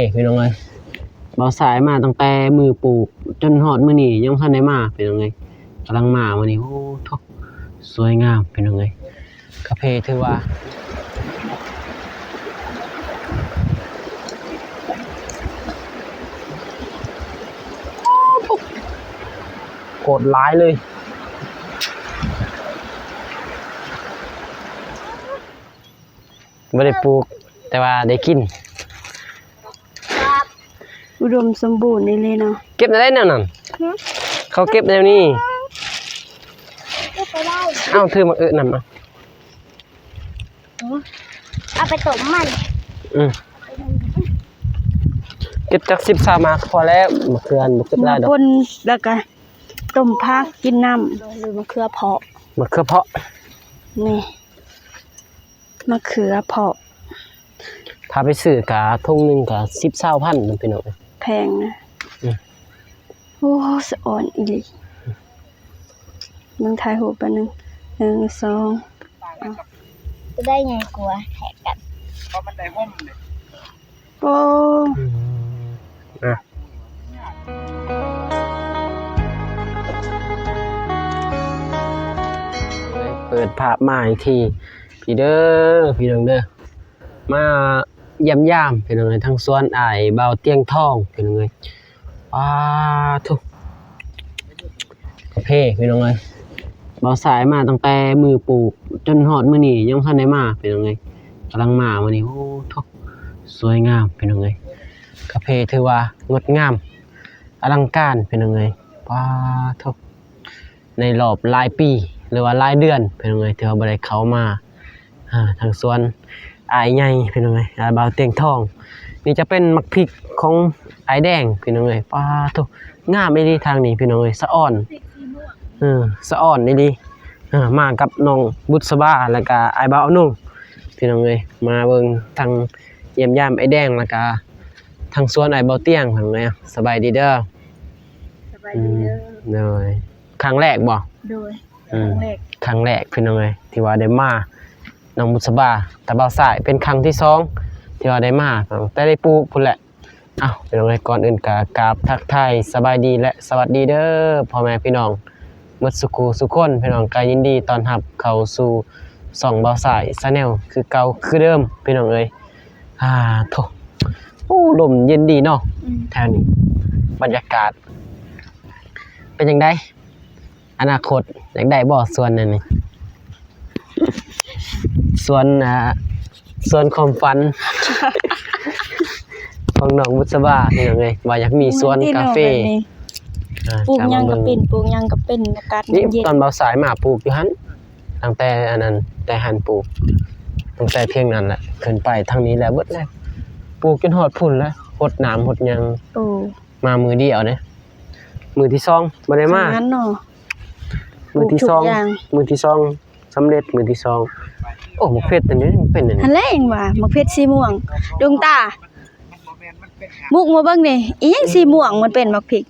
ນີ້ພີ່ນ້ອງເອີຍ ບ່າວສາຍມາຕັ້ງແຕ່ມື້ປູກຈົນຮອດມື້ນີ້ຍັງບໍ່ທັນໄດ້ມາພີ່ນ້ອງເອີຍ ກຳລັງມາມື້ນີ້. ໂອ້ໂທ້ ສວຍງາມພີ່ນ້ອງເອີຍ ກາເຟຖືວ່າໂຄດຫຼາຍເລີຍ. ບໍ່ໄດ້ປູກ ແຕ່ວ່າໄດ້ກິນ ອຸດົມສົມບູນອີ່ຫຼີເນາະ. ເກັບໄດ້ແນວນັ້ນ ຫື? ເຂົາເກັບແນວນີ້ ເກັບບໍ່ໄດ້. ເອົາ ຖືໝາກອຶນຳ ເອົາ ເອົາໄປຕົ້ມມັນ. ອືມ ເກັບຈັກສິບຊາວໝາກພໍແລ້ວ ມະເຂືອຫັ້ນບໍ່ເກັບຫຼາຍດອກ ມາປົ່ນແລ້ວກະຕົ້ມຜັກກິນນຳ ຫຼືມະເຂືອເພາະ ມະເຂືອເພາະ ນີ້ ມະເຂືອເພາະ ຖ້າໄປຊື້ກະຖົງໜຶ່ງກະສິບ ຊາວພັນພີ່ນ້ອງ ແພງນະ. ອືມ ໂອ້ ສະອອນອີ່ຫຼີ ເບິ່ງຖ່າຍຮູບແປັບໜຶ່ງ ໜຶ່ງ ສອງ ເອົາ ຈະໄດ້ໃຫຍ່ກວ່າແທກກັນ ເພາະມັນໄດ້ຮົ່ມເດ້. ໂອ້ ອືມ ອ່ະ ເປີດພາບມາອີກທີ ພີ່ເດີ ພີ່ນ້ອງເດີ ມາຢ້ຽມຢາມພີ່ນ້ອງເອີຍ ທາງສວນອ້າຍບ່າວຕຽງທອງພີ່ນ້ອງເອີຍ. ປາໂທ້ ກາເຟພີ່ນ້ອງເອີຍ ບ່າວສາຍມາຕັ້ງແຕ່ມື້ປູກຈົນຮອດມື້ນີ້ຍັງບໍ່ທັນໄດ້ມາພີ່ນ້ອງເອີຍ ກຳລັງມາມື້ນີ້. ໂອ້ໂທ້ ສວຍງາມພີ່ນ້ອງເອີຍ ກາເຟຖືວ່າງົດງາມ ອະລັງການພີ່ນ້ອງເອີຍ. ປາໂທ້ ໃນລອບຫຼາຍປີ ຫຼືວ່າຫຼາຍເດືອນພີ່ນ້ອງເອີຍ ທີ່ວ່າບໍ່ໄດ້ເຂົ້າມາ ອ່າ ທາງສວນອ້າຍໃຫຍ່ພີ່ນ້ອງເອີຍ ອ້າຍບ່າວຕຽງທອງ. ນີ້ຈະເປັນໝາກພິກຂອງອ້າຍແດງພີ່ນ້ອງເອີຍ. ປາໂທ້ ງາມອີ່ຫຼີທາງນີ້ພີ່ນ້ອງເອີຍ ສະອອນ ເອີ ສະອອນອີ່ຫຼີ. ເອີ ມາກັບນ້ອງບຸດສະບາ ແລ້ວກະອ້າຍບ່າວອານຸງພີ່ນ້ອງເອີຍ ມາເບິ່ງທາງ ຢ້ຽມຢາມອ້າຍແດງ ແລ້ວກະທາງສວນອ້າຍບ່າວຕຽງພີ່ນ້ອງເອີຍ. ສະບາຍດີເດີ ສະບາຍດີເດີ ອືມ ໂດຍ ຄັ້ງແລກບໍ່? ໂດຍ ອືມ ຄັ້ງແລກ ຄັ້ງແລກພີ່ນ້ອງເອີຍ ທີ່ວ່າໄດ້ມາ ນ້ອງບຸດສະບາ ຕາບ່າວສາຍ ເປັນຄັ້ງທີສອງທີ່ວ່າໄດ້ມາ ຕັ້ງແຕ່ໄດ້ປູກພຸ້ນແຫຼະ. ເອົ້າ ພີ່ນ້ອງເອີຍ ກ່ອນອື່ນກະກາບທັກທາຍສະບາຍດີ ແລະ ສະຫວັດດີເດີ ພໍ່ແມ່ພີ່ນ້ອງໝົດສູ່ຄູ່ສູ່ຄົນ. ພີ່ນ້ອງກະຍິນດີຕ້ອນຮັບເຂົ້າສູ່ຊ່ອງບ່າວສາຍ Channel ຄືເກົ່າຄືເດີມພີ່ນ້ອງເອີຍ. ອ່າ ໂທ້ ໂອ້ ລົມເຢັນດີເນາະ ອືມ ແຖວນີ້ ບັນຍາກາດ ເປັນຈັ່ງໃດ? ອະນາຄົດຢາກໄດ້ບໍ່ສວນອັນນີ້? ສວນ ອ່າ ສວນຄວາມຝັນຂອງນ້ອງບຸດສະບາ ພີ່ນ້ອງເອີຍ ວ່າຢາກມີສວນກາເຟ. ໂອ້ຍ ດີເນາະ ແບບນີ້ ອ່າ ປູກຫຍັງກະເປັນ ປູກຫຍັງກະເປັນ ອາກາດເຢັນໆ. ນີ້ຕອນບ່າວສາຍມາປູກຢູ່ຫັ້ນ ຕັ້ງແຕ່ອັນນັ້ນ ແຕ່ຫັ້ນປູກ ຕັ້ງແຕ່ພຽງນັ້ນແຫຼະ ຂຶ້ນໄປທາງນີ້ແຫຼະເບິດແລ້ວ ປູກຈົນຮອດພຸ້ນແຫຼະ ຫົດນ້ຳຫົດຫຍັງ. ໂອ້ ມາມື້ດຽວເດ້ ມື້ທີສອງບໍ່ໄດ້ມາ ມື້ທີສອງ ມື້ທີສອງສຳເລັດ ມື້ທີສອງ. ໂອ້ ໝາກເຜັດອັນນີ້ເປັນອັນນີ້ ຫັ້ນແຫຼະ ຫຍັງວ່າໝາກເຜັດສີມ່ວງ ດວງຕາ ມຸກມາເບິ່ງນີ້ ອີຫຍັງສີມ່ວງ ມັນເປັນໝາກພິກ.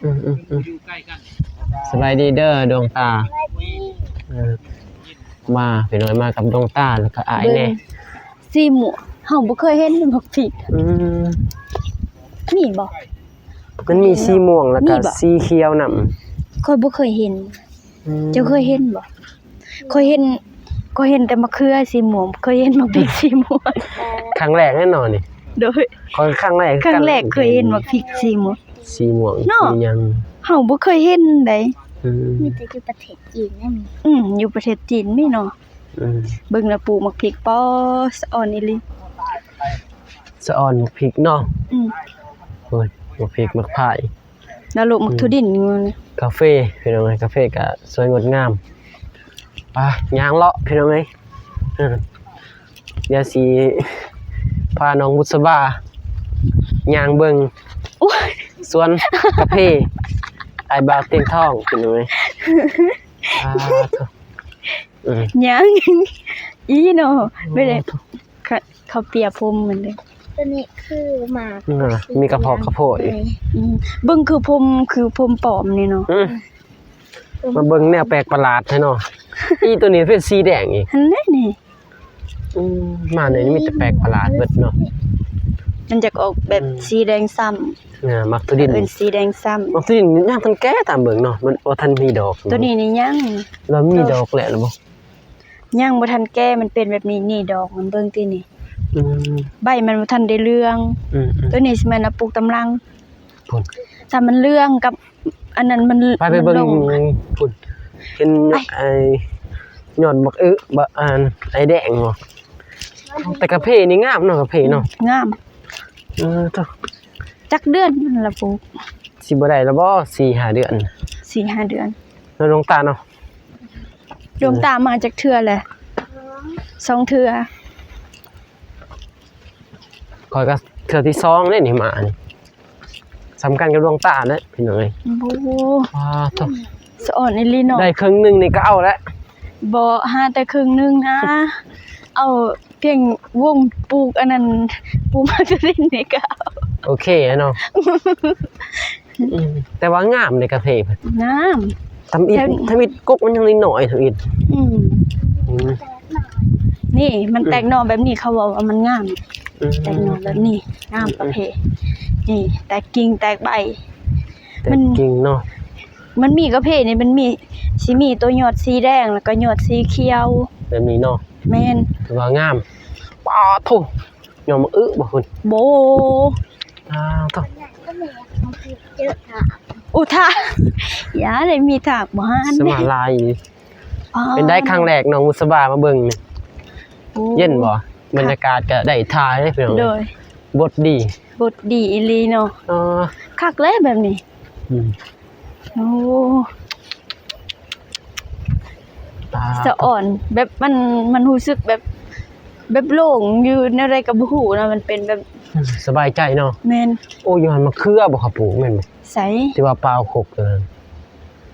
ອືມໆໆ ສະບາຍດີເດີ ດວງຕາ. ເອີ ມາ ພີ່ນ້ອງ ມາກັບດວງຕາ ແລ້ວກະອ້າຍແດ່ ເບິ່ງ ສີມ່ວງ ເຮົາບໍ່ເຄີຍເຫັນໝາກພິກ. ອືມ ມີບໍ່? ມັນມີສີມ່ວງ ແລ້ວກະ ມີບໍ່? ສີຂຽວນຳ. ຂ້ອຍບໍ່ເຄີຍເຫັນ. ອືມ ເຈົ້າເຄີຍເຫັນບໍ່? ຂ້ອຍເຫັນ ຂ້ອຍເຫັນແຕ່ໝາກເຂືອສີມ່ວງ ບໍ່ເຄີຍເຫັນໝາກພິກສີມ່ວງ. ຄັ້ງແລກແນ່ນອນນີ້. ໂດຍ ຂ້ອຍຄັ້ງແລກ ຄັ້ງແລກເຄີຍເຫັນໝາກພິກສີມ່ວງ. ສີມ່ວງ ເນາະ ສີຫຍັງ ເຮົາບໍ່ເຄີຍເຫັນໃດ. ອືມ ມີແຕ່ຢູ່ປະເທດຈີນນະມີ. ອືມ ຢູ່ປະເທດຈີນມີເນາະ. ອືມ ເບິ່ງລະປູກໝາກພິກ ປໍ ສະອອນອີ່ຫຼີ ສະອອນໝາກພິກເນາະ. ອືມ ໂອ້ຍ ໝາກພິກໝາກພາຍ ລະໂລກໝາກຖົ່ວດິນ. ອືມ ກາເຟ ພີ່ນ້ອງເອີຍ ກາເຟກະສວຍງົດງາມ. ໄປ ຍ່າງເລາະ ພີ່ນ້ອງເອີຍ ເອີ ດຽວຊິພານ້ອງບຸດສະບາຍ່າງເບິ່ງ ໂອ້ຍ ສວນກາເຟອ້າຍບ່າວຕຽງທອງ ພີ່ນ້ອງເອີຍ. ອ່າ ໂທ້ ເອີ ຍ່າງອີ່ເນາະ ໄປເລີຍ. ໂອ້ ເຂົາປຽບຜົມມັນເດ້ ຕົວນີ້ຄືໝາກ ອ່າ ມີກະເພາະກະໂພດອີກ. ອືມ ເບິ່ງຄືຜົມ ຄືຜົມປອມນີ້ເນາະ. ອືມ ມາເບິ່ງແນວແປກປະຫຼາດແທ້ເນາະ. ອີ່ຕົວນີ້ເປັນສີແດງອີກ ຫັ້ນແຫຼະນີ້. ອືມ ມາໃນນີ້ມີແຕ່ແປກປະຫຼາດເບິດເນາະ. ມັນຈະອອກແບບ ອືມ ສີແດງຊ້ຳ. ອ່າ ໝາກຖົ່ວດິນ ເອີ້ນສີແດງຊ້ຳ. ໝາກຖົ່ວດິນຍັງທັນແກ່ຕາມເບິ່ງເນາະ ມັນບໍ່ທັນມີດອກ. ໂຕນີ້ນີ້ຍັງ ລະມີດອກແລ້ວລະບໍ່? ຍັງບໍ່ທັນແກ່ ມັນເປັນແບບນີ້. ນີ້ດອກມັນ ເບິ່ງຕິນີ້. ອືມ ໃບມັນບໍ່ທັນໄດ້ເຫຼືອງ. ອືມໆ ໂຕນີ້ຊິແມ່ນເອົາປູກຕາມຫຼັງ. ພຸ້ນ ຖ້າມັນເຫຼືອງກັບອັນນັ້ນມັນ ໄປ ໄປເບິ່ງ ມັນລົງພຸ້ນ ເຫັນ ໄອ້ ຍອດບັກອຶ ບັກ ອັນ ໄອ້ແດງບໍ່? ແຕ່ກາເຟນີ້ງາມເນາະ ກາເຟເນາະ. ອືມ ງາມ. ເອີ ໂທ້ ຈັກເດືອນລະປູກ? ຊິບໍ່ໄດ້ລະບໍ່ ສີ່ຫ້າເດືອນ. ສີ່ຫ້າເດືອນ ແລ້ວຫຼວງຕາເນາະ? ຫຼວງຕາມາຈັກເທື່ອແຫຼະ? ສອງເທື່ອ. ຂ້ອຍກໍເທື່ອທີສອງເດ້ນີ້ມານີ້ ສ່ຳກັນກັບຫຼວງຕາເດ້ພີ່ນ້ອງເອີຍ. ໂອ້ໂຫ ວ້າ ໂທ້ ສະອອນອີ່ຫຼີເນາະ. ໄດ້ເຄິ່ງໜຶ່ງນີ້ກໍເອົາແລ້ວ. ບໍ່ ຫາແຕ່ເຄິ່ງໜຶ່ງນະ ເອົາພຽງວົງປູກອັນນັ້ນ ປູກໝາກຖົ່ວດິນນີ້ກໍເອົາ. ໂອເຄເນາະ. ອືມ ແຕ່ວ່າງາມເດ້ກາເຟເພິ່ນ. ງາມ. ທຳອິດ ແຖວ ທຳອິດກົກມັນຍັງນ້ອຍໆ ທຳອິດ. ອືມ ອືມ ນີ້ມັນ ອືມ ແຕກໜໍ່ແບບນີ້ ເຂົາເວົ້າວ່າມັນງາມ. ອືມ ແຕກໜໍ່ແບບນີ້ງາມ ອືມ ກາເຟ. ນີ້ແຕກກິ່ງແຕກໃບ. ແຕກ ມັນ ກິ່ງເນາະ. ມັນມີກາເຟນີ້ ມັນມີ ຊິມີໂຕຍອດສີແດງ ແລ້ວກໍຍອດສີຂຽວ ແບບນີ້ເນາະ. ແມ່ນ. ຖືວ່າງາມ. ປາໂທ້ ຍອດໝາກອຶບໍ່ພຸ້ນ? ບໍ່. ອ້າວ ໂທ້ ໂອ້ ທາກ ຢ່າໄດ້ມີທາກບໍ່ຫັ້ນ ສະມາລາຍ. ອໍ ເປັນໄດ້ຄັ້ງແລກນ້ອງບຸດສະບາມາເບິ່ງນີ້. ໂອ້ ເຢັນບໍ່? ບັນຍາກາດກໍໄດ້ຖ່າຍເດ້ພີ່ນ້ອງ. ໂດຍ. ບົດດີ ບົດດີອີ່ຫຼີເນາະ. ອໍ ຄັກເລີຍແບບນີ້. ອືມ ໂອ້ ຕາ ສະອອນ ແບບມັນ ມັນຮູ້ສຶກແບບ ແບບໂລ່ງຢູ່ແນວໃດກໍບໍ່ຮູ້ນະ ມັນເປັນແບບ ອືມ ສະບາຍໃຈເນາະ. ແມ່ນ. ໂອ້ ຢູ່ຫັ້ນມະເຂືອບໍ່ເຂົາປູກແມ່ນບໍ່? ໃສ? ທີ່ວ່າປ່າຄົກຕົວນັ້ນ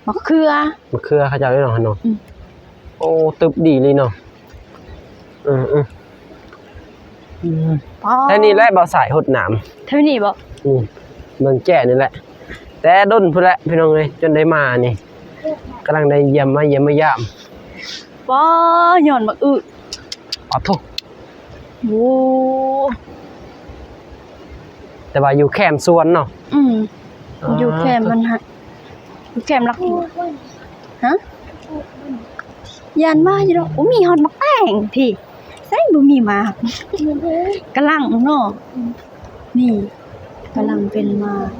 ມະເຂືອ ມະເຂືອເຂົາເຈົ້າເນາະຫັ້ນເນາະ. ອືມ ໂອ້ ຕຶບດີລີເນາະ. ເອີໆ ອືມ ອໍ ແຖວນີ້ແຫຼະບໍ່ສາຍຫົດນ້ຳ ແຖວນີ້ບໍ່? ອືມ ເມືອງແຈ້ນີ້ແຫຼະ ແຕ່ດົນພຸ້ນແຫຼະພີ່ນ້ອງເອີຍ ຈົນໄດ້ມານີ້ ກຳລັງໄດ້ຢ້ຽມ ມາຢ້ຽມມາຢາມ. ປ້າ ຍອດໝາກອຶ ປາໂທ້ ໂອ້ ແຕ່ວ່າຢູ່ແຄມສວນເນາະ. ອືມ ອໍ ຢູ່ແຄມມັນຫະ ຢູ່ແຄມຫຼັກຫົວ ຮະ ຢ້ານມາຢູ່ດອກ. ໂອ້ ມີຮອດໝາກແຕງພີ້ ໃສບໍ່ມີໝາກ ກະລັງເນາະ. ອືມ ນີ້ກະລັງເປັນໝາກ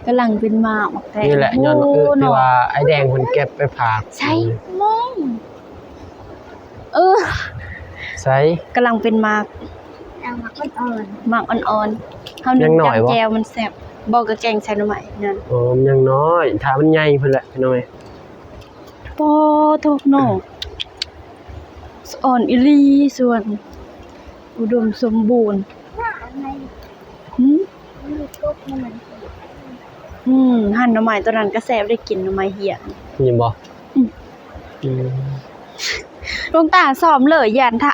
ກະລັງເປັນໝາກ ໝາກແຕງ. ນີ້ແຫຼະ ໂອ້ ຍອດໝາກອຶ ເນາະ ທີ່ວ່າອ້າຍແດງເພິ່ນເກັບໄປຝາກ. ໃສ ອືມ ເອີ ໃສ ກຳລັງເປັນໝາກ ໝາກອ່ອນໆ ໝາກອ່ອນໆ. ເຮົາໜຶ້ງ ຍັງນ້ອຍບໍ່? ຈຳແຈ່ວມັນແຊບ ບໍ່ກໍແກງໃສ່ໜໍ່ໄມ້ນັ້ນ. ໂອ້ ມັນຍັງນ້ອຍ ຖ້າມັນໃຫຍ່ພຸ້ນແຫຼະພີ່ນ້ອງເອີຍ. ປາໂທ້ເນາະ ສະອອນອີ່ຫຼີ ສວນອຸດົມສົມບູນ. ຫືມ? ອືມ ຫັ້ນໜໍ່ໄມ້ຕົວນັ້ນກໍແຊບ ໄດ້ກິນໜໍ່ໄມ້ເຫ້ຍນີ້ ເຫັນບໍ່? ອືມ ອືມ ຫຼວງຕາຊ້ອມເລີຍ ຢ້ານຖ້າ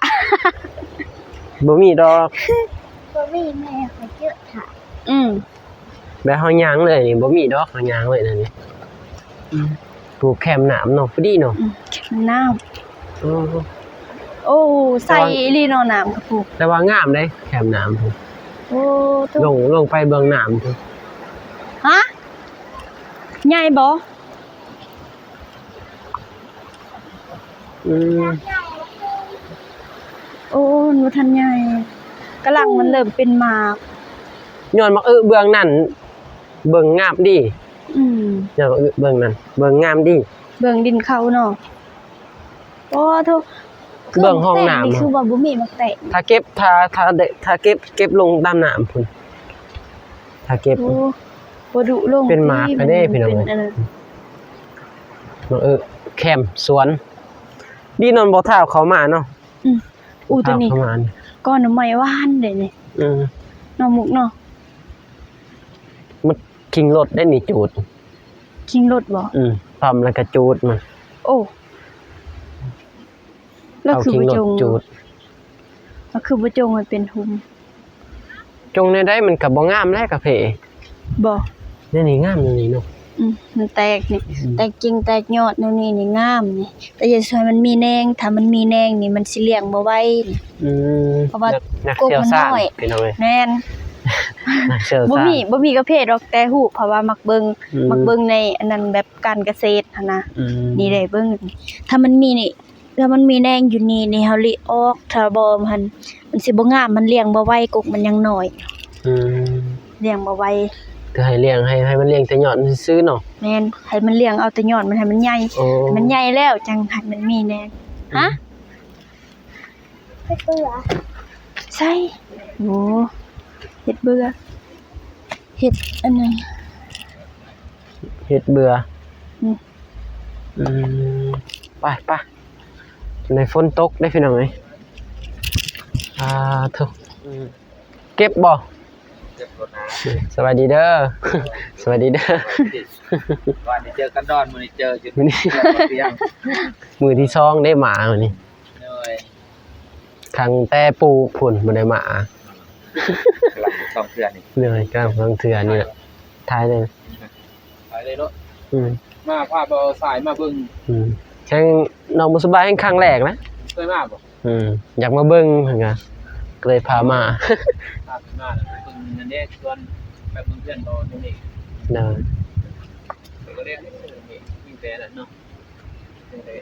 ບໍ່ມີດອກ ບໍ່ມີ ແມ່ຂ້ອຍເຈີຖ້າ. ອືມ ແບບເຮົາຍ່າງເລີຍນີ້ ບໍ່ມີດອກ ເຮົາຍ່າງເລີຍແນວນີ້. ອືມ ປູກແຄມນ້ຳເນາະ ພໍດີເນາະ. ອືມ ແຄມນ້ຳ ໂອ້ ໂອ້ ໃສອີ່ຫຼີເນາະ ນ້ຳກະປູກ ແຕ່ວ່າງາມເດ້ ແຄມນ້ຳພຸ້ນ. ໂອ້ ໂທ້ ລົງ ລົງໄປເບື້ອງນ້ຳພຸ້ນ. ຮະ ໃຫຍ່ບໍ່? ອືມ ໂອ້ ມັນບໍ່ທັນໃຫຍ່ ກຳລັງມັນເລີ່ມເປັນໝາກ. ຍອດໝາກອຶເບື້ອງນັ້ນ ເບິ່ງງາມດີ. ອືມ ຍອດໝາກອຶເບື້ອງນັ້ນ ເບິ່ງງາມດີ ເບິ່ງດິນເຂົາເນາະ. ໂອ້ ໂທ້ ເບື້ອງຫ້ອງນ້ຳນີ້ຄືວ່າບໍ່ມີໝາກແຕງ. ຖ້າເກັບ ຖ້າ ຖ້າໄດ້ ຖ້າເກັບ ເກັບລົງຕາມນ້ຳພຸ້ນ ຖ້າເກັບ. ໂອ້ ບໍ່ດຸລົງ ເປັນໝາກ ຕິ ກະເດ້ພີ່ນ້ອງເອີຍ. ເອີ ແຄມສວນ ດີນອນບໍ່ທ້າວເຂົ້າມາເນາະ. ອືມ ອູ ຕົວນີ້ ເຂົ້າມານີ້ ກໍໜໍ່ໄມ້ຫວານເດ້ນີ້. ອືມ ໜໍ່ມຸກເນາະ ມັນຄີງລົດໄດ້ນີ້ ຈູດ ຄີງລົດບໍ່? ອືມ ປ້ຳແລ້ວກໍຈູດມາ. ໂອ້ ແລ້ວຄືບໍ່ຈົ່ງ ຈູດ ແລ້ວຄືບໍ່ຈົ່ງໃຫ້ເປັນຫຸມ? ຈົ່ງແນວໃດມັນກໍບໍ່ງາມແຫຼະກາເຟ. ບໍ່ ແນວນີ້ງາມ ແນວນີ້ເນາະ. ອືມ ມັນແຕກນີ້ ອືມ ແຕກກິ່ງແຕກຍອດແນວນີ້ນີ້ງາມນີ້ ແຕ່ຢ່າຊ່ວຍມັນມີແນງ ຖ້າມັນມີແນງນີ້ມັນຊິລ້ຽງບໍ່ໄຫວນີ້ ອືມ ເພາະວ່າ ນັກ ນັກ ກົກມັນນ້ອຍ ຊ່ຽວຊານ ພີ່ນ້ອງເອີຍ ແມ່ນ ນັກຊ່ຽວຊານ ບໍ່ມີ ບໍ່ມີກາເຟດອກ ແຕ່ຮູ້ ເພາະວ່າມັກເບິ່ງ ອືມ ມັກເບິ່ງໃນອັນນັ້ນ ແບບການກະເສດຫັ້ນນະ ອືມ ນີ້ເດ້ ເບິ່ງ ຖ້າມັນມີນີ້ ຖ້າມັນມີແນງຢູ່ນີ້ນີ້ ເຮົາລິອອກ ຖ້າບໍ່ຫັ້ນ ມັນຊິບໍ່ງາມ ມັນລ້ຽງບໍ່ໄຫວ ກົກມັນຍັງນ້ອຍ ອືມ ລ້ຽງບໍ່ໄຫວ ກໍໃຫ້ລ້ຽງ ໃຫ້ ໃຫ້ມັນລ້ຽງແຕ່ຍອດມັນຊື່ໆເນາະ ແມ່ນ ໃຫ້ມັນລ້ຽງເອົາແຕ່ຍອດມັນ ໃຫ້ມັນໃຫຍ່ ໂອ້ ໃຫ້ມັນໃຫຍ່ແລ້ວຈັ່ງໃຫ້ມັນມີແນງ ອືມ ຮະ ເຮັດເບື່ອ ໃສ່ ໂອ້ ເຮັດເບື່ອ ເຮັດອັນນັ້ນ ເຮັດເບື່ອ ອືມ ອືມ ໄປ ໄປ ໃນຝົນຕົກເດ້ພີ່ນ້ອງເອີຍ ອ່າ ໂທ້ ເກັບບໍ່? ເກັບລົດນາ ສະບາຍດີເດີ ສະບາຍດີເດີ ວານນີ້ເຈີກັນດອນ ມື້ນີ້ເຈີຢູ່ ມື້ນີ້ ມື້ທີສອງເດ້ ມາມື້ນີ້ ໂດຍ ຄັ້ງແຕ່ປູກພຸ້ນບໍ່ໄດ້ມາ ກຳລັງສອງເທື່ອນີ້ ໂດຍ ກຳລັງສອງເທື່ອນີ້ແຫຼະ ຖ່າຍເລີຍ ຖ່າຍເລີຍເນາະ ອືມ ມາພາບໍ່ສາຍມາເບິ່ງ ອືມ ແຮງນ້ອງບໍ່ສະບາຍແຮງຄັ້ງແລກນະ ເຄີຍມາບໍ່? ອືມ ຢາກມາເບິ່ງເພິ່ນກະ ກໍເລີຍພາມາ ພາເພິ່ນມາແລ້ວໄປເບິ່ງນັ້ນເດ້ ຊວນໄປເບິ່ງເຮືອນບໍ່ ໂດຍ ເພິ່ນກໍເລີຍມີແຕ່ນັ້ນເນາະ ມີແຕ່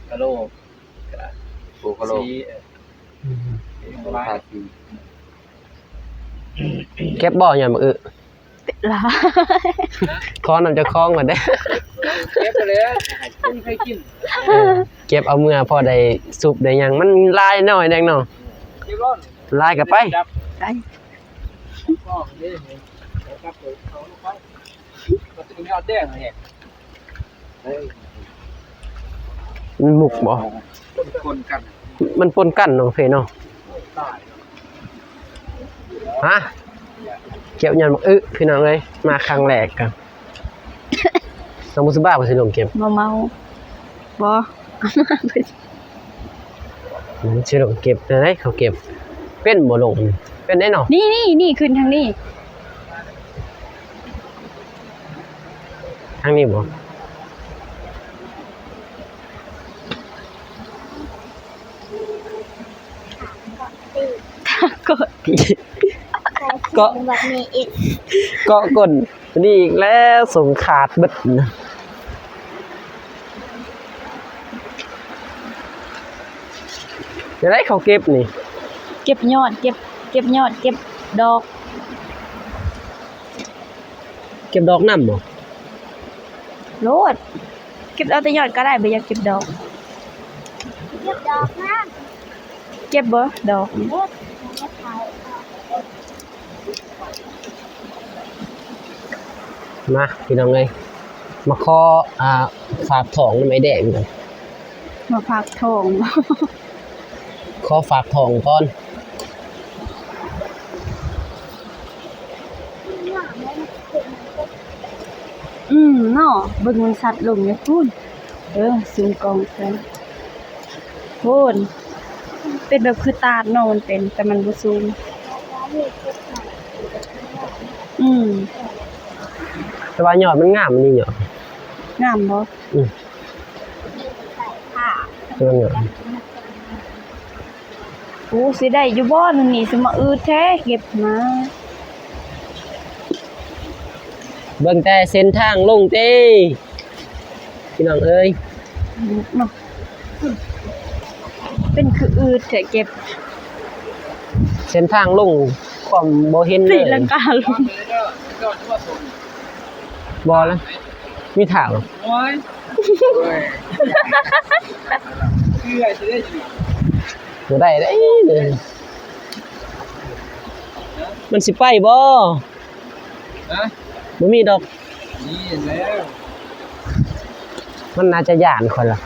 ກະໂຫຼ ໂອ ກະໂຫຼ ສີ ອືມ ເກັບບໍ່ຍາມມື້ ຫຼາຍ ຂໍນຳເຈົ້າຂອງກ່ອນເດ້ ເກັບໄປແລ້ວ ຄົນໃຜກິນ ເອີ ເກັບເອົາເມືອພໍໄດ້ຊຸບໄດ້ຫຍັງ ມັນຫຼາຍໜ້ອຍແດງເນາະ ເກັບໂລດ ຫຼາຍກໍໄປ ໄປ ມັນມຸກບໍ່? ປົນກັນ ມັນປົນກັນເນາະເພເນາະ ຮະ ເກັບຍອດໝາກອຶ ພີ່ນ້ອງເອີຍ ມາຄັ້ງແລກກະ ນ້ອງບຸດສະບາບໍ່ຊິລົງເກັບ ບໍ່ເມົາ ບໍ່ ອືມ ຊິລົງເກັບແນວໃດ ເຂົາເກັບ ເປັນບໍ່ລົງ ເປັນໄດ໋ເນາະ ນີ້ໆໆ ຂຶ້ນທາງນີ້ ທາງນີ້ບໍ່? ເກາະ ເກາະ ເກາະກົ້ນ ນີ້ອີກແລ້ວ ສົງຂາດເບິດ ຈະໄດ້ເຂົາເກັບນີ້ ເກັບຍອດ ເກັບ ເກັບຍອດ ເກັບດອກ ເກັບດອກນຳບໍ່? ໂລດ ເກັບເອົາແຕ່ຍອດກໍໄດ້ ບໍ່ຢາກເກັບດອກ ເກັບດອກນຳ ເກັບບໍ່ ດອກ ມາ ພີ່ນ້ອງເອີຍ ມາຂໍ ອ່າ ຝາກທ້ອງນຳອ້າຍແດງກ່ອນ ມາຝາກທ້ອງ ຂໍຝາກທ້ອງກ່ອນ ອືມ ເນາະ ເບິ່ງມັນຊັດລົງຢູ່ພຸ້ນ ເບິ່ງ ຊູມກ້ອງໃສ່ ໂອ້ນ ເປັນແບບຄືຕາດເນາະ ມັນເປັນ ແຕ່ມັນບໍ່ສູງ ອືມ ແຕ່ວ່າຍອດມັນງາມອີ່ຫຼີເນາະ ງາມບໍ່? ອືມ ໂອ້ ຊິໄດ້ຢູ່ບໍ່ ໂນ່ນນີ້ ຊິມາອືດແທ້ ເກັບມາ ເບິ່ງແຕ່ເສັ້ນທາງລົງເດ້ ພີ່ນ້ອງເອີຍ ເນາະ ເປັນຄືອືດແທ້ ເກັບ ເສັ້ນທາງລົງ ຄວາມບໍ່ເຫັນເລີຍ ຕີລັງກາລົງ ບໍ່ລະ ມີຖ້າບໍ່? ໂອ້ຍ ບໍ່ໄດ້ເດ້ ມັນຊິໄປບໍ່? ຮະ? ບໍ່ມີດອກ ນີ້ແລ້ວ ມັນໜ້າຈະຢ້ານຂ້ອຍລະ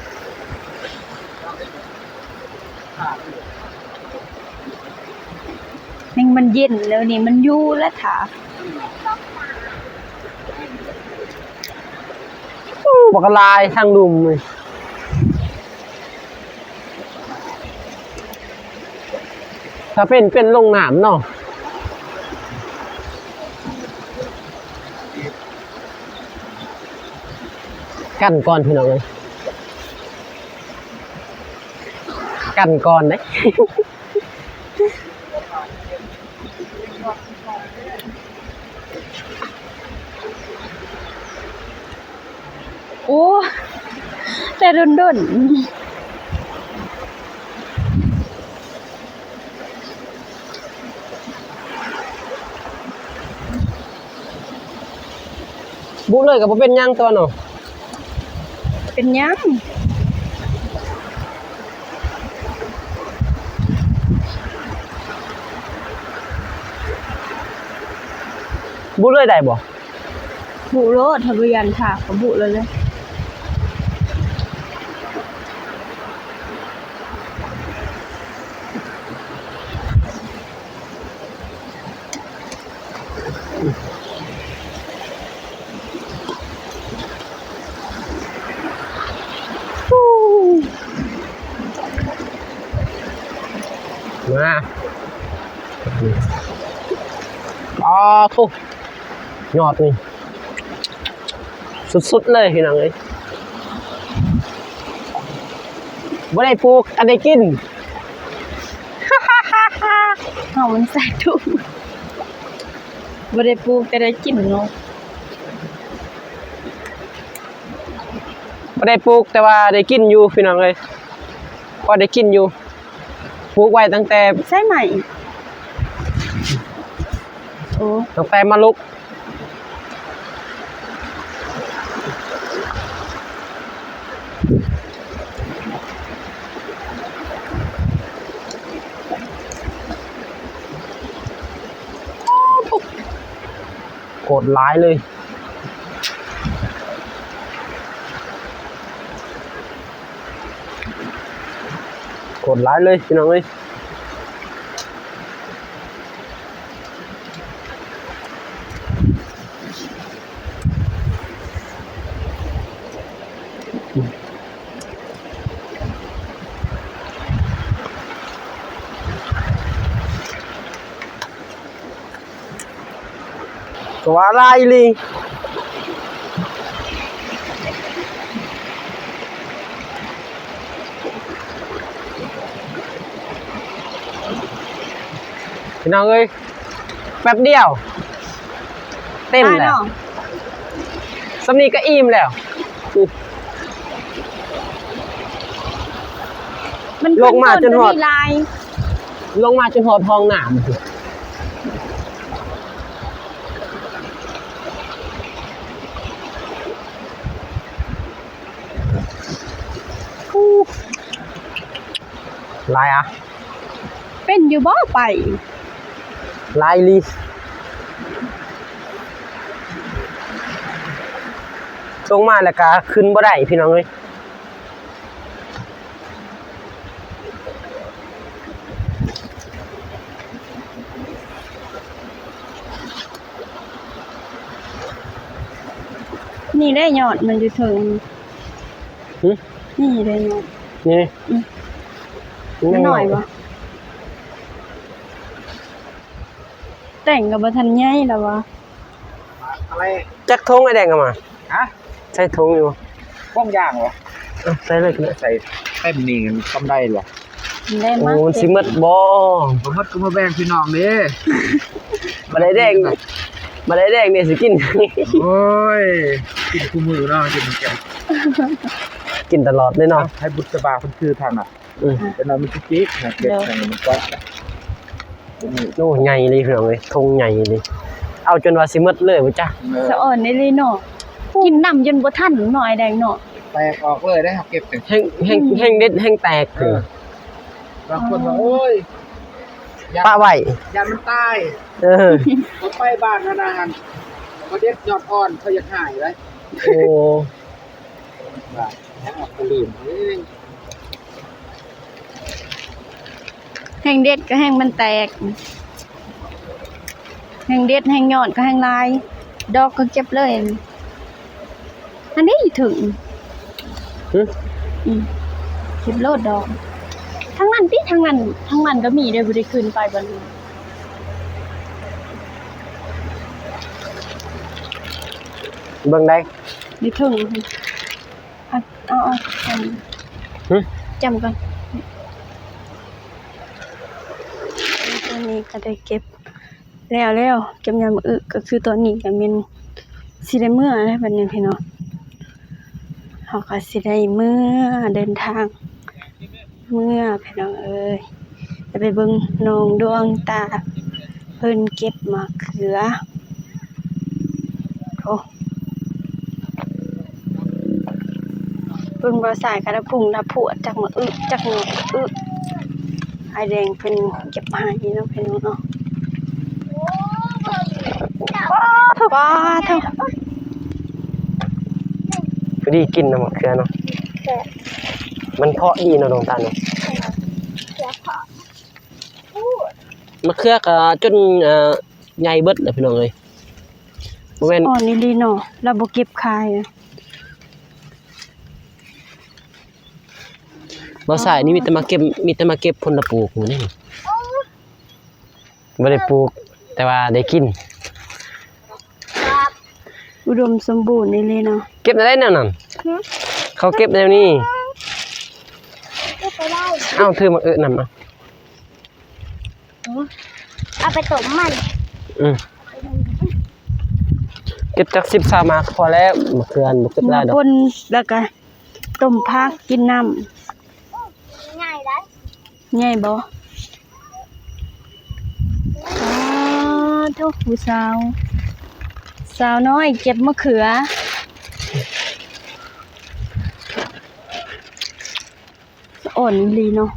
ແຮງມັນເຢັນແລ້ວນີ້ ມັນຢູ່ລະຖ້າ ໂອ້ ບັກຫຼາຍທາງລຸ່ມນີ້ ຖ້າເປັນ ເປັນລົງນ້ຳເນາະ. ກັນກ່ອນພີ່ນ້ອງເອີຍ ກັນກ່ອນເດ້. ໂອ້ ແຕ່ດົນໆ. ບຸເລີຍກໍບໍ່ເປັນຫຍັງຕົວະເນາະ. ເປັນຫຍັງ? ບຸເລີຍໄດ້ບໍ່? ບຸໂລດ ຖ້າບໍ່ຢ້ານຖາກກໍບຸເລີຍເລີຍ. ມາ ອາ ໂທ້ ຍອດນີ້ ສຸດໆເລີຍພີ່ນ້ອງເອີຍ ບໍ່ໄດ້ປູກ ອັນໄດ້ກິນ ເຮົາມັນສາທຸ ບໍ່ໄດ້ປູກແຕ່ໄດ້ກິນເນາະ ບໍ່ໄດ້ປູກແຕ່ວ່າໄດ້ກິນຢູ່ພີ່ນ້ອງເອີຍ ພໍໄດ້ກິນຢູ່ ປູກໄວ້ຕັ້ງແຕ່ ໃຊ້ໄມ້ ໂອ້ ຕັ້ງແຕ່ມາລຸກ ໂຄດຫຼາຍເລີຍ ໂຄດຫຼາຍເລີຍພີ່ນ້ອງເອີຍ. ກໍວ່າຫຼາຍອີ່ຫຼີ ພີ່ນ້ອງເອີຍ ແປັບດຽວ ເຕັມແລ້ວ ສ່ຳນີ້ກໍອີ່ມແລ້ວ ມັນ ລົງມາຈົນຮອດ ລົງມາຈົນຮອດຫ້ອງນ້ຳ ຫຼາຍອະ ເປັນຢູ່ບໍ່ໄປ ຫຼາຍອີ່ຫຼີ ລົງມາແລ້ວກະຂຶ້ນບໍ່ໄດ້ພີ່ນ້ອງເອີຍ. ນີ້ໄດ້ຍອດມັນຢູ່ເທິງ ຫຶ ນີ້ໄດ້ຍອດ ນີ້ ອືມ ມັນນ້ອຍບໍ່? ແຕ່ງກໍບໍ່ທັນໃຫຍ່ແລ້ວຫວາ? ຈັກຖົງອ້າຍແດງເອົາມາ? ຮະ? ໃສ່ຖົງຢູ່ບໍ່? ກ້ອງຢາງຫວາ? ເອີ ໃສ່ເລີຍກໍໄດ້ ໃສ່ເຕັມນີ້ກຳໄດ້ຫວາ? ໄດ້ມາ ໂອ້ ມັນຊິໝົດບໍ່? ບໍ່ໝົດກໍມາແບ່ງພີ່ນ້ອງເດ້. ບັດໄອ້ແດງ ບັດໄອ້ແດງນີ້ຊິກິນ. ໂອ້ຍ ກິນຄູ່ມື້ເນາະ ກິນນຳກັນ ກິນຕະຫຼອດເລີຍເນາະ. ໃຫ້ບຸດສະບາເພິ່ນຖືທາງນະ. ອືມ ເປັນວ່າມັນຊິຈິກນະ ເກັບໃສ່ມັນກໍ ໂອ້ ໃຫຍ່ອີ່ຫຼີພີ່ນ້ອງເອີຍ ຖົງໃຫຍ່ອີ່ຫຼີ ເອົາຈົນວ່າຊິໝົດເລີຍບໍ່ຈັກ. ສະອອນອີ່ຫຼີເນາະ ກິນນ້ຳຈົນບໍ່ທັນເນາະ ອ້າຍແດງເນາະ ແຕກອອກເລີຍໄດ໋ ເຮົາເກັບ ແຮງ ແຮງ ອືມ ແຮງເດັດແຮງແຕກ ເອີ ບາງຄົນວ່າ ໂອ້ຍ ປະໄວ້ ຢ້ານມັນຕາຍ ເອີ ເຂົາໄປບ້ານຫັ້ນນະ ຫັ້ນ ເຂົາເດັດຍອດອ່ອນ ເຂົາຢາກຫາຍໄດ໋ ໂອ້ ແຮງເດັດກໍແຮງມັນແຕກ ແຮງເດັດແຮງຍອດກໍແຮງຫຼາຍ ດອກກໍເກັບເລີຍ ອັນນີ້ເຖິງ ຫຶ ອືມ ເກັບໂລດດອກ ທາງນັ້ນຕິ ທາງນັ້ນ ທາງນັ້ນກໍມີເດ້ ບໍ່ໄດ້ຂຶ້ນໄປບ່ອນ ເບິ່ງໄດ້ ຢູ່ເທິງ. ເອົາ ເອົາ ຫຶ? ຈ້ຳກ່ອນ. ຕອນນີ້ກໍໄດ້ເກັບແລ້ວແລ້ວ ເກັບຍອດໝາກອຶ ກໍຄືຕອນນີ້ກໍແມ່ນຊິໄດ້ເມືອແລ້ວບັດນີ້ພີ່ນ້ອງ. ເຮົາກໍຊິໄດ້ເມືອ ເດີນທາງເມືອພີ່ນ້ອງເອີຍ. ໄປເບິ່ງນ້ອງດວງຕາເພິ່ນເກັບມະເຂືອ. ໂອ້ ເບິ່ງບ່າວຊາຍກະລະພຸ່ງລະພວດ ຈັກມະອຶ ຈັກມະອຶ. ອ້າຍແດງເພິ່ນເກັບໃຫ້ເນາະ ພີ່ນ້ອງເນາະ. ປາໂທ້ ພໍດີກິນນຳມະເຂືອເນາະ. ມັນເພາະດີເນາະ ດວງຕາເນາະ. ມະເຂືອກະຈົນ ເອີ ໃຫຍ່ເບິດແລ້ວພີ່ນ້ອງເອີຍ. ບໍ່ແມ່ນ ອ່ອນອີ່ຫຼີເນາະ ລາວບໍ່ເກັບຂາຍ. ບ່າວຊາຍນີ້ມີແຕ່ມາເກັບ ມີແຕ່ມາເກັບຜົນລະປູກມື້ນີ້. ບໍ່ໄດ້ປູກ ແຕ່ວ່າໄດ້ກິນ. ອຸດົມສົມບູນອີ່ຫຼີເນາະ. ເກັບໄດ້ແນວນັ້ນ. ຫຶ? ເຂົາເກັບແນວນີ້. ເກັບບໍ່ໄດ້. ເອົາ ຖືໝາກອຶນຳ ເອົາ. ເອົາໄປຕົ້ມມັນ. ອືມ ເກັບຈັກສິບຊາວໝາກພໍແລ້ວ ມະເຂືອບໍ່ເກັບຫຼາຍດອກ. ປົນແລ້ວກະຕົ້ມຜັກກິນນ້ຳ. ໃຫຍ່ໄດ໋. ໃຫຍ່ບໍ່? ປາໂທ້ ຜູ້ສາວ ສາວນ້ອຍເກັບມະເຂືອ. ສະອອນອີ່ຫຼີເນາະ.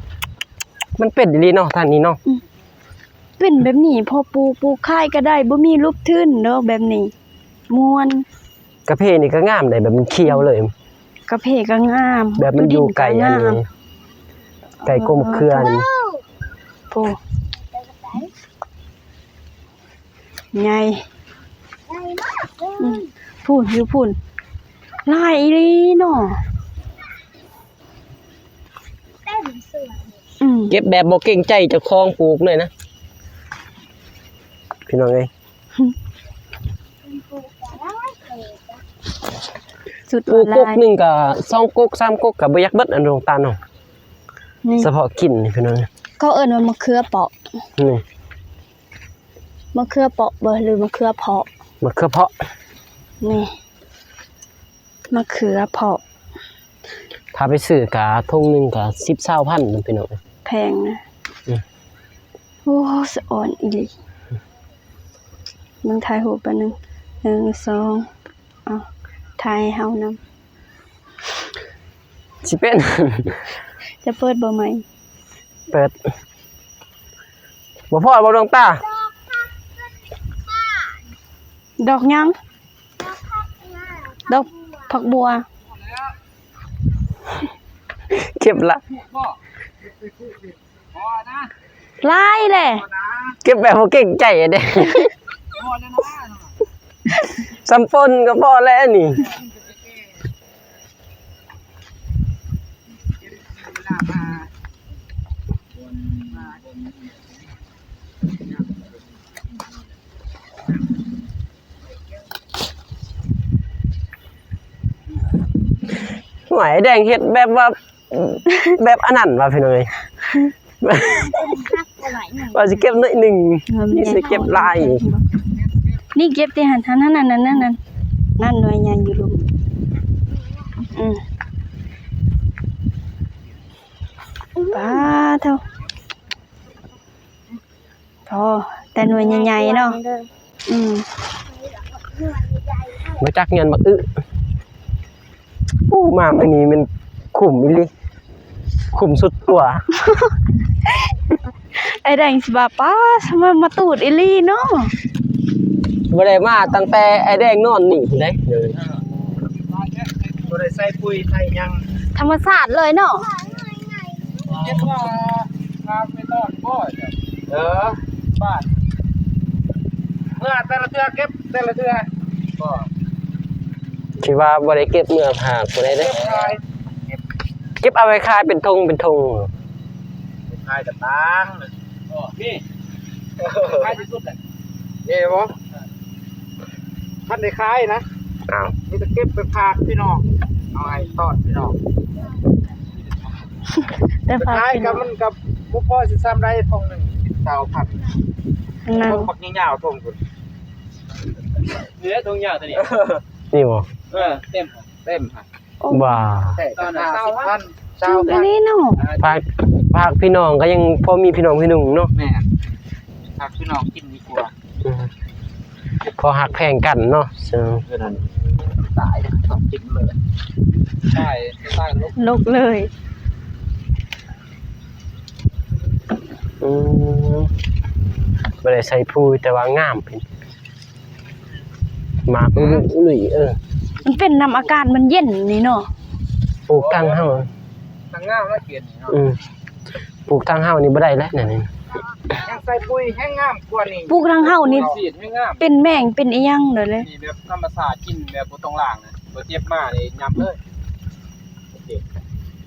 ມັນເປັນອີ່ຫຼີເນາະ ທ່ານນີ້ເນາະ. ອືມ ເປັນແບບນີ້ ພໍປູກ ປູກຂາຍກໍໄດ້ ບໍ່ມີລົບທຶນດອກແບບນີ້ ມ່ວນ. ກາເຟນີ້ກໍງາມໄດ໋ ແບບມັນຂຽວເລີຍ. ກາເຟກໍງາມ ແບບມັນຢູ່ໃກ້ອັນນີ້ ໃກ້ກົງເຂືອນີ້. ໂອ້ ໃຫຍ່ ໃຫຍ່ມາກເລີຍ. ອືມ ພຸ້ນ ຢູ່ພຸ້ນ ຫຼາຍອີ່ຫຼີເນາະ. ເຕັມສວນ. ອືມ ເກັບແບບບໍ່ເກງໃຈເຈົ້າຂອງປູກເລີຍນະ ພີ່ນ້ອງເອີຍ. ປູກກົກໜຶ່ງກະສອງກົກສາມກົກກະບໍ່ຢາກເບິດ ອັນດວງຕານເນາະ. ນີ້ ສະເພາະກິນນີ້ພີ່ນ້ອງ ເຂົາເອີ້ນວ່າມະເຂືອເປາະ. ນີ້ ມະເຂືອເປາະບໍ່ ຫຼືມະເຂືອເພາະ? ມະເຂືອເພາະ. ນີ້ ມະເຂືອເພາະ. ຖ້າໄປຊື້ກະຖົງໜຶ່ງກະສິບ ຊາວພັນ ພີ່ນ້ອງ. ແພງນະ. ອືມ ໂອ້ ສະອອນອີ່ຫຼີ. ເບິ່ງຖ່າຍຮູບແປັບໜຶ່ງ ໜຶ່ງ ສອງ ເອົາ ຖ່າຍໃຫ້ເຮົານຳ. ຊິເປັນ ຈະເປີດບໍ່ໄມ? ເປີດ. ບໍ່ພໍບໍ່ ດວງຕາ? ດອກຫຍັງ? ດອກຜັກບົວ. ເກັບລະ ຫຼາຍແຫຼະ. ເກັບແບບບໍ່ເກງໃຈເດ້. ສ່ຳປົ່ນກໍພໍແລ້ວນີ້. ຫວຍ ແດງເຮັດແບບວ່າ ແບບອັນນັ້ນວ່າ ພີ່ນ້ອງເອີຍ. ວ່າຊິເກັບໜ້ອຍໜຶ່ງ ນີ້ຊິເກັບຫຼາຍ. ນີ້ເກັບແຕ່ຫັ້ນ ຫັ້ນ ຫັ້ນ ນັ້ນ ນັ້ນ ນັ້ນ ນັ້ນ ໜ່ວຍໃຫຍ່ຢູ່ລຸ່ມ. ອືມ ປາໂທ້. ພໍ ແຕ່ໜ່ວຍໃຫຍ່ໆເນາະ. ອືມ ບໍ່ຈັກຍ້ອນບັກອຶ. ໂອ້ ມາມື້ນີ້ແມ່ນຄຸ້ມອີ່ຫຼີ ຄຸ້ມສຸດຕົວ. ອ້າຍແດງຊິວ່າ ປ້າ ມາ ມາຕູດອີ່ຫຼີເນາະ. ບໍ່ໄດ້ມາຕັ້ງແຕ່ອ້າຍແດງນອນນີ້ພຸ້ນເດ້. ບໍ່ໄດ້ໃສ່ປຸ໋ຍໃສ່ຫຍັງ ທຳມະຊາດເລີຍເນາະ. ເກັບມາ ເອີ ບາດ ເມື່ອແຕ່ລະເທື່ອ ເກັບແຕ່ລະເທື່ອ. ບໍ່ ທີ່ວ່າບໍ່ໄດ້ເກັບເມື່ອຫາຜູ້ໃດເດ້. ເກັບເອົາໄວ້ຂາຍເປັນຖົງເປັນຖົງ. ຂາຍກະຕ່າງ. ນີ້ ຂາຍທີ່ສຸດແຫຼະ. ນີ້ບໍ່ ທັນໄດ້ຂາຍນະ. ອ້າວ ມີແຕ່ເກັບໄປຝາກພີ່ນ້ອງ ເອົາໃຫ້ຕອນພີ່ນ້ອງ ແຕ່ຝາກ ຂາຍ ພີ່ນ້ອງ ກໍມັນກໍບໍ່ພໍຊິຊ້ຳໄດ້ ຖົງໜຶ່ງຊາວພັນ ນັ້ນ ຖົງບັກຍາວໆ ຖົງພຸ້ນ ນີ້ແຫຼະຖົງຍາວຕົວນີ້ ນີ້ບໍ່? ເອີ ເຕັມ ເຕັມ ໂອ້ ວ່າ ແຕ່ກໍຫ້າສິບພັນ ຊາວພັນ ນີ້ເນາະ ຝາກ ຝາກພີ່ນ້ອງ ກໍຍັງພໍມີພີ່ນ້ອງພີ່ໜຸ່ງເນາະ ແມ່ນ ຝາກພີ່ນ້ອງກິນດີກວ່າ ອືມ ພໍຮັກແພງກັນເນາະ ເອີ ນັ້ນ ຕາຍ ຕ້ອງກິນເລີຍ ຕາຍ ຕາຍ ລົກເລີຍ ອືມ ບໍ່ໄດ້ໃສ່ປຸ໋ຍ ແຕ່ວ່າງາມ ໝາກອຸລຸອຸລຸຍ ເອີ ມັນເປັນນຳອາກາດມັນເຢັນນີ້ເນາະ ປູກທາງເຮົາ ທາງງາມແລ້ວເຂດນີ້ເນາະ ອືມ ປູກທາງເຮົານີ້ບໍ່ໄດ້ແລ້ວ ແນວນີ້ ຍັງໃສ່ປຸ໋ຍແຮງງາມກວ່ານີ້ ປູກທາງເຮົານີ້ ສີດແຮງງາມ ເປັນແມງເປັນອີ່ຫຍັງເລີຍ ນີ້ແບບທຳມະຊາດ ກິນແບບບໍ່ຕ້ອງລ້າງນະ ບໍ່ເຈັບມານີ້ຫຍັບເລີຍ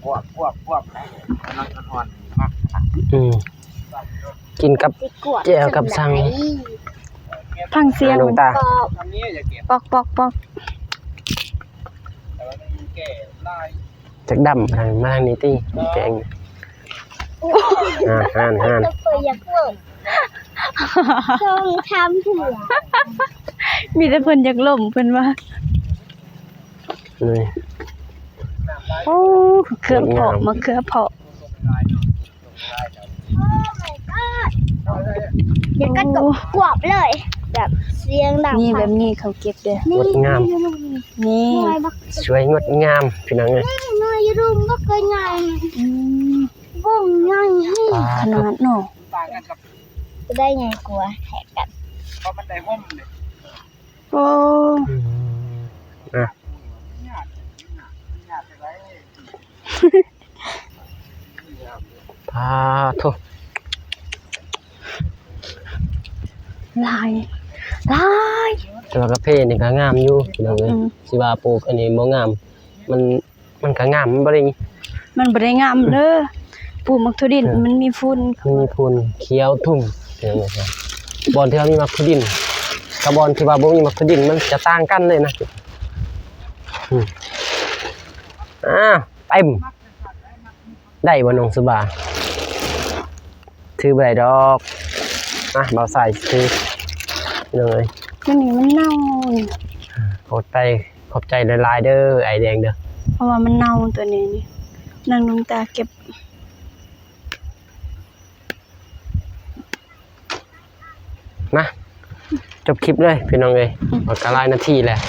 ກວບ ກວບ ກວບ ກຳລັງອ່ອນໆ ມັກ ອືມ ກິນກັບແຈ່ວກັບສັງ ຟັງສຽງ ອາ ນ້ອງຕາ ປອກ ປອກ ປອກ ຈັກດຳ ມາທາງນີ້ຕິ ແກງ ຫັ້ນ ຫັ້ນ ຫັ້ນ ເພິ່ນຢາກລົມ ຊ່ອງທຳເຖື່ອ ມີແຕ່ເພິ່ນຢາກລົມ ເພິ່ນວ່າ ນີ້ ໂອ້ ເຂືອເພາະ ມະເຂືອເພາະ ດຽວກໍ ໂອ້ ກວບເລີຍ ແບບສຽງດັງ ນີ້ ແບບນີ້ເຂົາເກັບເດ້ ນີ້ ງົດງາມ ນີ້ ນີ້ ສວຍງົດງາມ ພີ່ນ້ອງເອີຍ ນີ້ໜ່ວຍຢູ່ລຸ່ມບັກໃຫຍ່ ອືມ ເບິ່ງໃຫຍ່ ປາດ ຂະໜາດເນາະ ໂທ້ ຈະໄດ້ໃຫຍ່ກວ່າແທກກັນ ເພາະມັນໄດ້ຮົ່ມເດ້ ໂອ້ ອືມ ອ່ະ ປາດໂທ້ ຫຼາຍ ຫຼາຍ ແຕ່ວ່າກາເຟນີ້ກໍງາມຢູ່ພີ່ນ້ອງເອີຍ ອືມ ຊິວ່າປູກອັນນີ້ບໍ່ງາມ ມັນ ມັນກໍງາມ ມັນບໍ່ໄດ້ ມັນບໍ່ໄດ້ງາມເດີ ປູກໝາກຖົ່ວດິນ ເອີ ມັນມີຝຸ່ນ ມັນມີຝຸ່ນ ຂຽວທຸ່ມ ພີ່ນ້ອງເອີຍ ບ່ອນທີ່ວ່າມີໝາກຖົ່ວດິນ ກັບບ່ອນທີ່ວ່າບໍ່ມີໝາກຖົ່ວດິນ ມັນຈະຕ່າງກັນເລີຍນະ ອືມ ອ່າ ເຕັມ ໄດ້ບໍ່ນ້ອງສຸບາ? ຖືບໍ່ໄດ້ດອກ ມາ ບ່າວຊາຍຖື ເລີຍ ມັນນີ້ມັນເນົ່ານີ້ ຂອບໃຈ ຂອບໃຈຫຼາຍໆເດີ ອ້າຍແດງເດີ ເພາະວ່າມັນເນົ່າຕົວນີ້ນີ້ ນາງນ້ອງຕາເກັບ. ມາ ຈົບຄລິບເລີຍພີ່ນ້ອງເອີຍ ອືມ ມັນກໍຫຼາຍນາທີແລ້ວ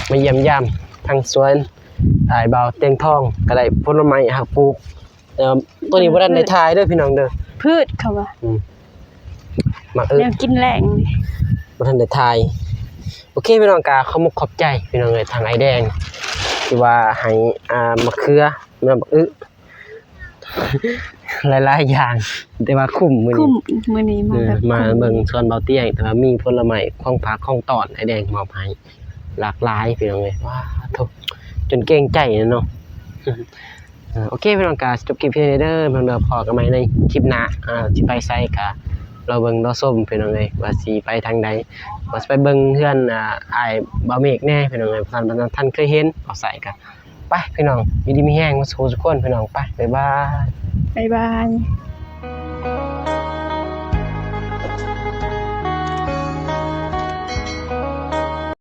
ມາຢ້ຽມຢາມທາງສວນອ້າຍບ່າວຕຽງທອງ ກໍໄດ້ຜົນລະໄມ້ຮັກປູກ ແຕ່ວ່າຕົວນີ້ບໍ່ທັນໄດ້ຖ່າຍເດີພີ່ນ້ອງເດີ ພືດເຂົາວ່າ ອືມ ໝາກອຶ ແນວກິນແລງ ບໍ່ທັນໄດ້ຖ່າຍ ໂອເຄພີ່ນ້ອງ ກໍຂອບມຸກຂອບໃຈພີ່ນ້ອງເອີຍ ທາງອ້າຍແດງ ທີ່ວ່າໃຫ້ ອ່າ ໝາກເຂືອ ແມ່ນໝາກອຶ ຫຼາຍໆຢ່າງ ແຕ່ວ່າຄຸ້ມມື້ນີ້ ຄຸ້ມມື້ນີ້ມາ ເອີ ແບບ ມາເບິ່ງສວນບ່າວຕຽງ ແຕ່ວ່າມີຜົນລະໄມ້ ຂອງຝາກຂອງຕ້ອນ ອ້າຍແດງມອບໃຫ້ຫຼາກຫຼາຍພີ່ນ້ອງເອີຍ ວ້າໂທ້ ຈົນເກງໃຈເນາະ ເອີ ໂອເຄພີ່ນ້ອງ ກໍຈົບຄລິບພຽງເທົ່ານີ້ເດີ ເບິ່ງເດີ ພໍ້ກັນໃໝ່ໃນຄລິບໜ້າ ອ່າ ຊິໄປໃສກໍລໍເບິ່ງລໍຊົມພີ່ນ້ອງເອີຍ ວ່າຊິໄປທາງໃດ ວ່າຊິໄປເບິ່ງເຮືອນ ອ່າ ອ້າຍບ່າວເມກແດ່ພີ່ນ້ອງເອີຍ ທ່ານ ທ່ານເຄີຍເຫັນ ເອົາໃສ່ກໍ ໄປພີ່ນ້ອງ ຢູ່ດີມີແຮງໝົດສູ່ຄົນພີ່ນ້ອງ ໄປ ບາຍບາຍ ບາຍບາຍ.